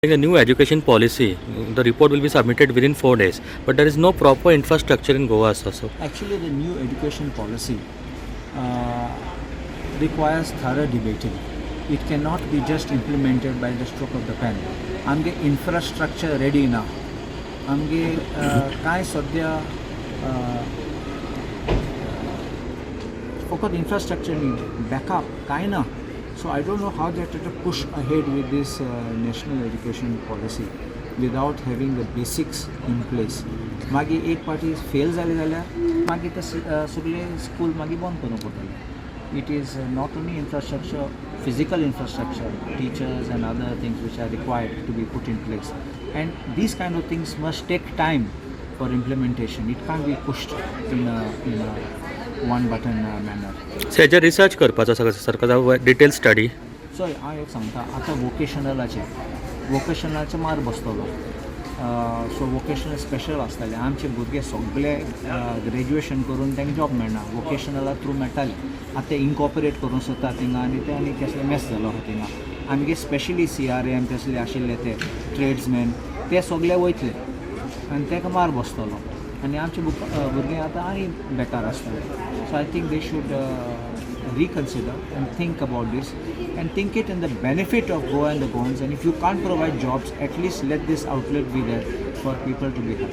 The new education policy, the report will be submitted within 4 days, but there is no proper infrastructure in Goa, sir. So, Actually, the new education policy requires thorough debating. It cannot be just implemented by the stroke of the pen. आमगे infrastructure ready ना. आमगे कांय सद्या फकत infrastructure न्ही, backup कांय ना. So I don't know how that to push ahead with this national education policy without having the basics in place. मागीर एक पाटी फेल जाले जाल्यार मागीर ते सगळे स्कूल मागीर बंद करूंक पडटलें. It is not only infrastructure, physical infrastructure, teachers and other things which are required to be put in place. And these kind of things must take time for implementation. It can't be pushed in a one button manner. So हेजेर research करपाचो आसा सरकार, detail study. चोय, हांव एक सांगता, आतां वोकेशनलाचें वोकेशनलाचें मार बसतलो. सो वोकेशनल स्पेशल आसताले आमचे भुरगे. सगळे ग्रॅज्युएशन करून तांकां जॉब मेळना, वोकेशनला थ्रू मेळटाले. आतां ते इनकॉपरेट करूंक सोदता थिंगा आनी ते आनी कसले मेस जालो आहा थिंगा. आमगे स्पेशली सीआरएम तसले आशिल्ले ते ट्रेड्समॅन ते सगळे वयतले आनी ताका मार बसतलो आनी आमचे भुरगे आतां आनी बेकार आसतले. So I think they should reconsider and think about this and think it in the benefit of Goa and the Goans. And if you can't provide jobs, at least let this outlet be there for people to be happy.